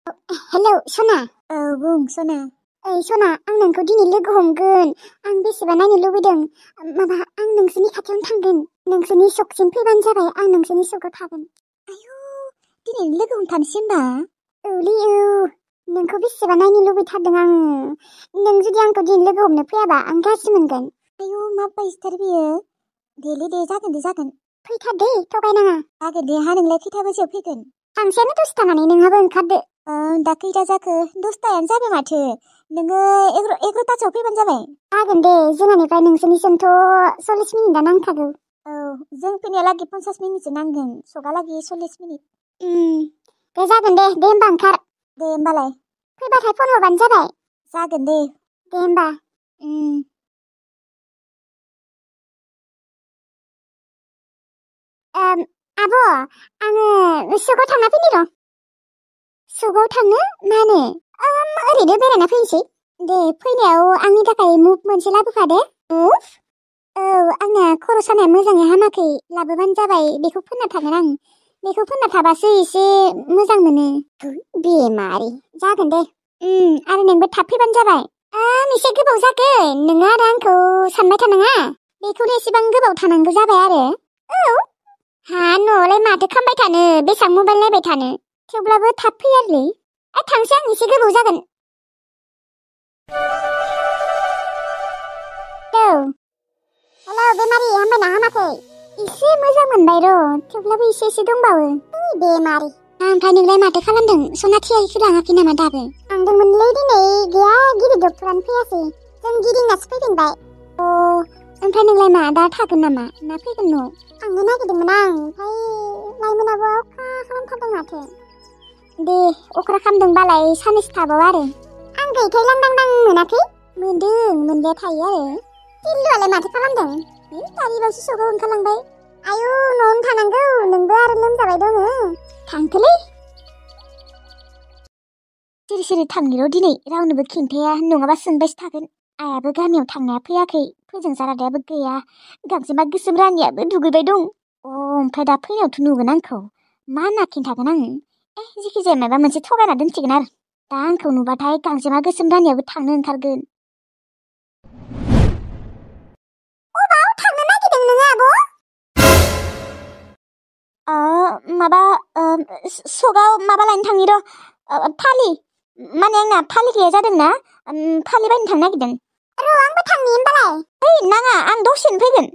Hello सना। बुं सना। ओइ सना, आं नोंखौ दिनै लोगो हमगोन। आं बेसेबा नायनो लुबैदों। आं नोंसोरनि खाथियावनो थांगोन। नोंसोरनि सकसिम फैबानो जाबाय, आं नोंसोरनि सकाव थागोन। आयौ, दिनै लोगो हमथारनोसै होनबा? औलै औ, नोंखौ बेसेबा नायनो लुबैथारदों आं। नों जुदि आंखौ दिनै लोगो हमनो फैयाबा आं गाज्रि मोनगोन। आयौ, मा बायदिथार बेयो? दे जागोन दे जागोन। फैथार दे, थगायनाङा। जागोन दे, हा नोंलाय खैथा बाजियाव फैगोन? थांसैयानो दसे थानानै, नोंहाबो ओंखारदो। दा खैथा जाखो? 10थायानो जाबाय माथो। नोङो 11थासोआव फैबानो जाबाय। जागोन दे, जोंहानिफ्राय नोंसोरनिसिमथ' 40 मिनिटआ नांखागौ। जों फैनायालागै 50 मिनिटसो नांगोन, सकालागै 40 मिनिट। दे जागोन दे होमबा ओंखार। दे होमबालाय। फैबाथाय फन हरबानो जाबाय। जागोन दे। दे होमबा। आब', आङो सकाव थांना फैनि र'। सकाव थांनो? मानो? ओरैनो बेरायना फैनोसै। दे, फैनायाव आंनि थाखाय मुभ मोनसे लाबोफादे। मुभ? औ, आंना खर' सानाया मोजाङै हामाखै, लाबोबानो जाबाय। बेखौ फोनना थागोन आं। बेखौ फोनना थाबासो एसे मोजां मोनो। बेमारि। जागोन दे। आरो नोंबो थाब फैबानो जाबाय। एसे गोबाव जागोन। नोङो आरो आंखौ सानबाय थानाङा। बेखौनो एसेबां गोबाव थानांगौ जाबाय आरो। औ। न'आवलाय माथो खालामबाय थानो, बेसेबां मबाइल नायबाय थानो। थेवब्लाबो थाब फै आरोलै। थांसै आं, एसे गोबाव जागोन। हेलौ बेमारि, हामबायना हामाखै? एसे मोजां मोनबाय र', थेवब्लाबो एसे दंबावो। बेमारि। ओमफ्राय नोंलाय माथो खालामदों? सना थियाखौ लाङाखै नामा दाबो? थांदोंमोनलै, दिनै गैया, गिदिर डक्टरानो फैयासै। जों गिदिंनासो फैफिनबाय। ओमफ्राय नोंलाय मा दा थागोन नामा ना फैगोन न'आव? थांनो नागिरदोंमोन आं, ओमफ्राय लाइमोनाबो अखा खालामथारदों माथो। दे, अखा खालामदोंबालाय साननैसो थाबाव आरो। आं गैथाय लांदां मोनाखै? मोनबाय थायो आरो। टिल्लुआलाय माथो खालामदों? दानिबावसो सकाव ओंखारलांबाय। आयु, न'आवनो थानांगौ, नोंबो आरो लोमजाबाय दङ। थांथोलै। सिरि थांनि र' दिनै, रावनोबो खिन्थाया, नङाबा सोंबायसो थागोन। आइयाबो गामियाव थांनाया फैयाखै, फोजोंसा रादायाबो गैया, गांजेमा गोसोम रानियाबो दुगैबाय दं। ओमफ्राय दा फैनायावथ' नुगोन आंखौ। मा होनना खिन्थागोन आङो? जिखिजाया माबा मोनसे थगायना दोनसिगोन आरो। दा आंखौ नुबाथाय गांजेमा गोसोम रानियाबो थांनो ओंखारगोन। अबाव थांनो नागिरदों नोङो आब'? सकाव माबा लायनो थांनि र', फालि। माने आंना फालि गैया जादोंना, फालि बायनो थांनो नागिरदों। र' आंबो थांनि होमबालाय। नाङा, आं दसेनो फैगोन।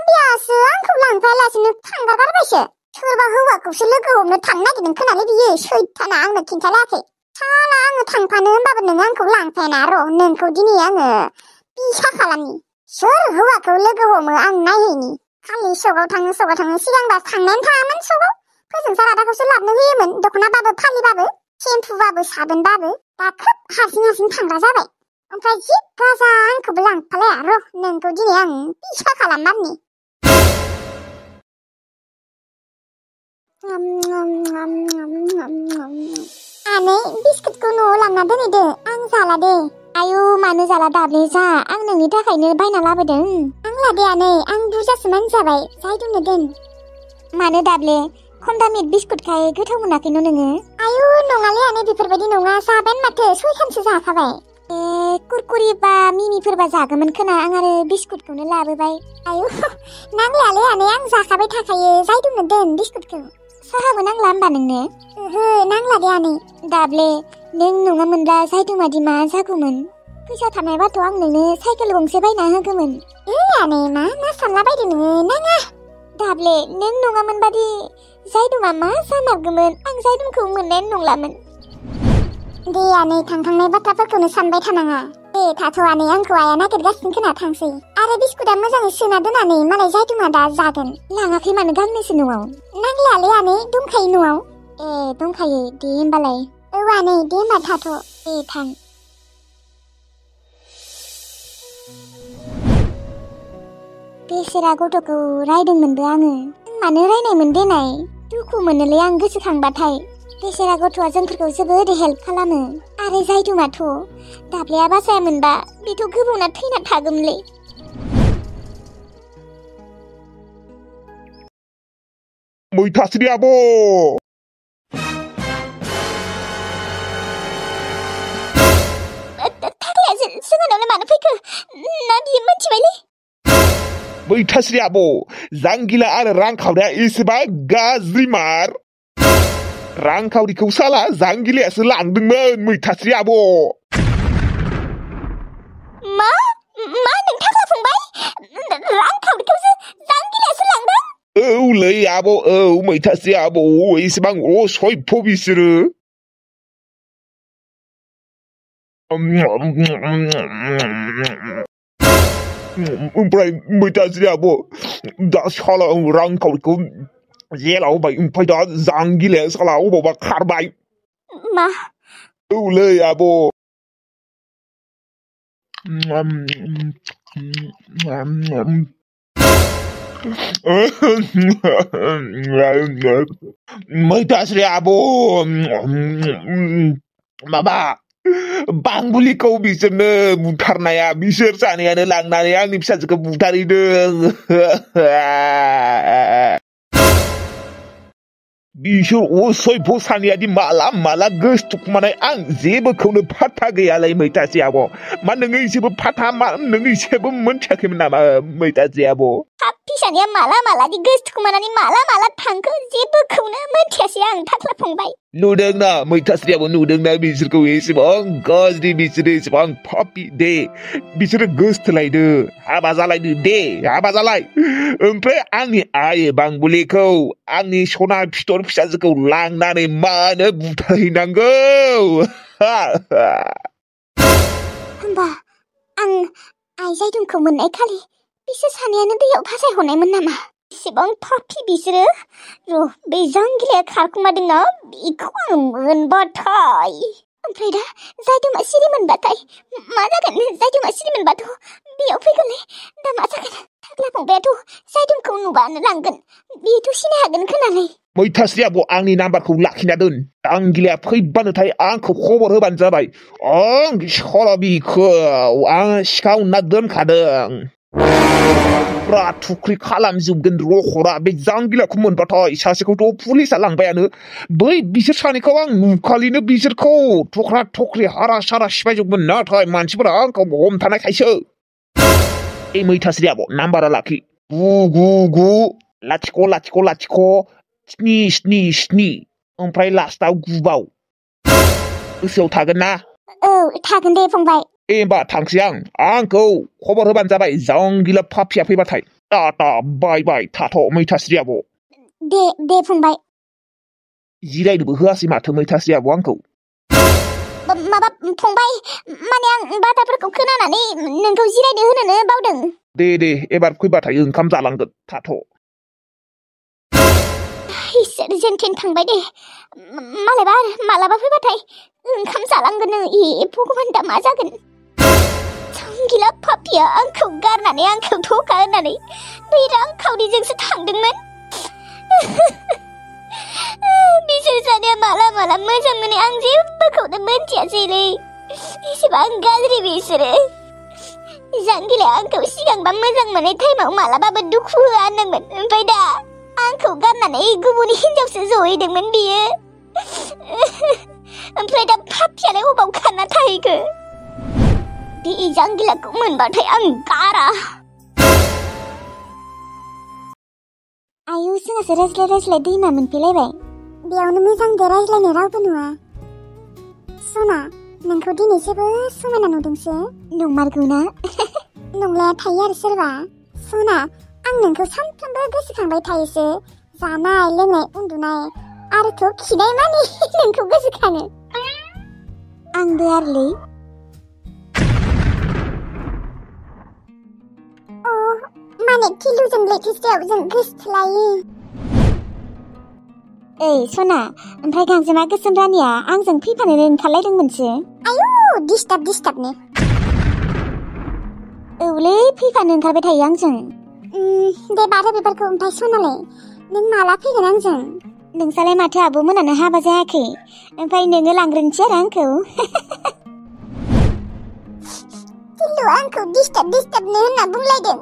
बियासो आंखौ लांफायालासिनो थांगारगारबायसो। सोरबा हौवाखौसो लोगो हमनो थांनो नागिरदों खोनालै बियो, सैथाना आंनो खिन्थालायाखै। साला आङो थांफानो होनबाबो नोङो आंखौ लांफायाना। र' नोंखौ दिनै आङो पिसा खालामनि। सोर हौवाखौ लोगो हमो आं नायहैनि। खालि सकाव थाङो सिगांबा थांनायानो थाङामोन सकाव। फोजोंसा रादाखौसो लाबनो होयोमोन, दख'नाबाबो फालिबाबो सेम्पुबाबो साबोनबाबो। दा खोब हारसिं थांग्रा जाबाय। ओमफ्राय जि गाजा आंखौबो लांफालाया। र' नोंखौ दिनै आं पिसा खालाममारनि। आनै, बिस्कुटखौ न'आव लांना दोनहैदो, आं जाला दे। आयु, मानो जाला दाब्ले, जा, आं नोंनि थाखायनो बायना लाबोदों। आं लादे आनै, आं बुरजासो मानि जाबाय, जायदुनो दोन। मानो दाब्ले, खम दामि बिस्कुटखाय गोथाव मोनाखै नोङो? आयु, नङालै आनै, बेफोरबायदि नङा, जाबायानो माथो, 6थामसो जाखाबाय। कुरकुरि बा मिमिफोरबा जागौमोन खोना, आं आरो बिस्कुटखौनो लाबोबाय। आयु, नांलायालै आनै, आं जाखाबाय थाखायो, जायदुनो दोन बिस्कुटखौ। साहाबो नांला होमबा नोंनो? ओहो, नांला दे आनै। दाब्ले, नों नङामोनब्ला जायदुमादि मा जागौमोन? फैसा थानायबाथ' आं नोंनो साइकेल गंसे बायना होगौमोन। आनै, मा सानलाबायदों नोङो? नाङा। दाब्ले, नों नङामोनबादि जायदुमा मा जामारगौमोन? आं जायदुमखौ मोननायानो नंलामोन। दे आनै, थांनाय बाथ्राफोरखौनो सानबाय थानाङा। दे थाथ' आनै, आंखौ आइया नागिरगासिनो खोना, थांसै। आरो बिस्कुटआ मोजाङै सोना दोनानै, मालाय जायदुमा दा जागोन। लाङाखै मानो गांनैसो न'आव? नांलायालै आनै, दंखायो न'आव। दंखायो, दे होमबालाय। औ आनै, दे होमबा थाथ'। दे थां। बेसेरा गथ'खौ रायदोंमोनबो आङो। मानो रायनायमोन देनाय? दुखु मोनोलै आं गोसोखांबाथाय। बेसेरा गथ'आ जोंफोरखौ जोबोद हेल्प खालामो। आरो जायदुमाथ' दाब्लेया बासायामोनबा बेथ' गोबावना थैना थागौमोनलै। मैथास्रि आब' थाग्लाया जोंहानावलाय मानो फैखो ना बियो मोनथिबायलै मैथास्रि आब' जांगिला आरो रांखावरिया एसेबां गाज्रि मार रांखावरिखौ साला जांगिलायासो लांदोंमोन मैथास्रि आब' मा नों थाग्ला फंबाय रांखावरिखौसो जांगिलायासो लांदों औलै आब' औ मैथास्रि आब' एसेबां असभ्य बिसोरो ओमफ्राय मैथास्रि आब' दा साला रांखावरिखौ जेलाव होबाय ओमफ्राय दा जांगिलाया साला अबावबा खारबाय मा औलै आब' मैथास्रि आब' माबा बांबुलिखौ बिसोरनो बुथारनाया बिसोर सानैयानो लांनानै आंनि फिसाजोखौ बुथारहैदों बिसोर असभ्य सानैयादि माला गोसोथुखुमानाय आं जेबोखौनो फात्ता गैयालै मैथास्रि आब' मा नोङो एसेबो फात्ता मा नोङो एसेबो मोनथियाखैमोन नामा मैथास्रि आब' फिसानिया मालादि गोसोथुखुमानानै माला थांखो जेबोखौनो मोनथियासै आं थाग्ला फंबाय नुदोंना मैथास्रि आब' नुदोंना बिसोरखौ एसेबां गाज्रि बिसोरो एसेबां पापि दे बिसोरो गोसथोलायदो हाबा जालायदो दे हाबा जालाय ओमफ्राय आंनि आइ बांबुलिखौ आंनि सना फिथर फिसाजोखौ लांनानै मानो बुथारहैनांगौ होमबा आं आइ जायदुंखौ मोननाय खालि बिसोर सानैयानो दैयाव फासायहरनायमोन नामा एसेबां पापि बिसोरो र' बे जांगिलाया खारखुमादोंना बेखौ आं मोनबाथाय ओमफ्राय दा जायदुमा सिरि मोनबाथाय मा जागोन जायदुमा सिरि मोनबाथ' बेयाव फैगोनलै दा मा जागोन थाग्ला फंबायाथ' जायदुमखौ नुबानो लांगोन बेथ' सिनाय हागोन खोनालै मैथास्रि आब' आंनि नाम्बारखौ लाखिना दोन जांगिलाया फैबानोथाय आंखौ खबर होबानो जाबाय आं सल'बिखौ आं सिखावना दोनखादों ब्रा थुख्रि खालामजोबगोन रखरा बे जांगिलाखौ मोनबाथाय सासेखौथ' पुलिसा लांबायानो बै बिसोर सानैखौ आं नुखालिनो बिसोरखौ थख्रा थख्रि हारा सारा सिफायजोबगोन नाथाय मानसिफोरा आंखौ हमथानायखायसो ए मैथास्रि आब' नाम्बारा लाखि 999-000-777 ओमफ्राय लास्टाव 9 गोसोआव थागोन ना औ थागोन दे फंबाय ए होमबा थांसै आंखौ खबर होबानो जाबाय जांगिला पापिया फैबाथाय टाटा बाय बाय थाथ' मैथास्रि आब' दे फंबाय जिरायनोबो होआसै माथो मैथास्रि आब' आंखौ माबा फंबाय माने आं बाथ्राफोरखौ खोनानानै नोंखौ जिरायनो होनोनो बावदों दे एबार फैबाथाय ओंखाम जालांगोन थाथ' इसोर जेनथेन थांबाय दे मालाबा मालाबा फैबाथाय ओंखाम जालांगोन ए भगबान दा मा जागोन जांगिला पापिया आंखौ गारनानै आंखौ धोखा होनानै बै रांखावरिजोंसो थांदोंमोन बिसोर सानैया माला मोजां मोनो आं जेबोखौनो मोनथियासैलै एसेबां गाज्रि बिसोरो जांगिलाया आंखौ सिगांबा मोजां मोननाय टाइमाव मालाबाबो दुखु होआ होनदोंमोन ओमफ्राय दा आंखौ गारनानै गुबुन हिनजावसो जहैदोंमोन बियो ओमफ्राय दा पापियालाय अबाव खारना थाहैखो बे जांगिलाखौ मोनबाथाय आं गारा आयु जोंहासो रायज्लाय दैमा मोनफैलायबाय बेयावनो मोजां दे रायज्लायनो रावबो नुवा सना नोंखौ दिनै जोबोद समायना नुदोंसो नंमारगौना नंलाया थायो आरो सोरबा सना आं नोंखौ सानफ्रोमबो गोसोखांबाय थायोसो जानाय लोंनाय उन्दुनाय आरोथ' खिनाय मानि नोंखौ गोसोखाङो आंबो आरोलै माने किलुजों लेटेस्टआव जों गोसोथोलायो ओइ सना ओमफ्राय गांजेमा गोसोम रानिया आंजों फैफानो ओंखारलायदोंमोनसो आयु डिस्टार्बनो औलै फैफानो ओंखारबाय थायो आंजों दे बारो बेफोरखौ ओमफ्राय सनालाय नों माला फैगोन आंजों नोंसालाय माथो आब' मोनानो हाबा जायाखै ओमफ्राय नोङो लांग्रोनोसै आरो आंखौ किल्लु आंखौ डिस्टार्बनो होनना बुंलायदों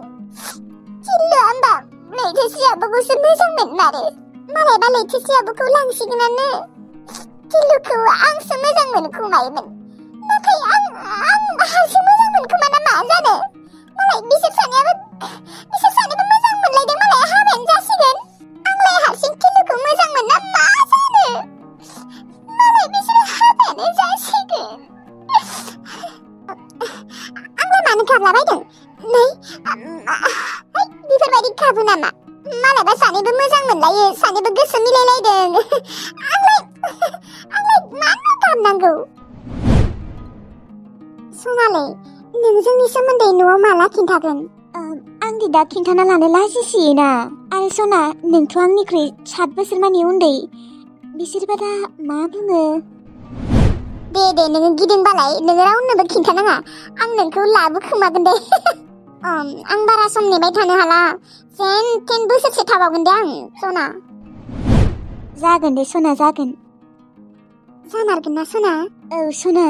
किल्लु होमबा मैथास्रि आब'खौसो मोजां मोनमारो मालायबा लैथोसेयाबोखौ लांसिगोनानो किलुखौ आंसो मोजां मोनखोमायोमोन नाथाय आं हारसिं मोजां मोनखोमा ना मा जानो मालाय बिसोर सानैबो मोजां मोनलायदों मालाय हाबायानो जासिगोन आंलाय हारसिं किलुखौ मोजां मोनना मा जानो मालाय बिसोर हाबायानो जासिगोन आंलाय मानो गाबलाबायदों नै बेफोरबायदि गाबो नामा मालायबा सानैबो मोजां मोनलायो सानैबो गोसो मिलायलायदों आंलाय मानो गाबनांगौ सनालै नों जोंनि सोमोन्दै न'आव माला खिन्थागोन आंदि दा खिन्थाना लानो लाजिसोयोना आरो सना नोंथ' आंनिख्रुइ 7 बोसोर मानि उन्दै बिसोरबा दा मा बुङो दे नोङो गिदिंबालाय नोङो रावनोबो खिन्थानाङा आं नोंखौ लाबोखोमागोन दे आं बारा सम नेबाय थानो हाला 10 बोसोरसो थाबावगोन दे आं सना जागोन दे सना जागोन जामारगोन ना सना औ सना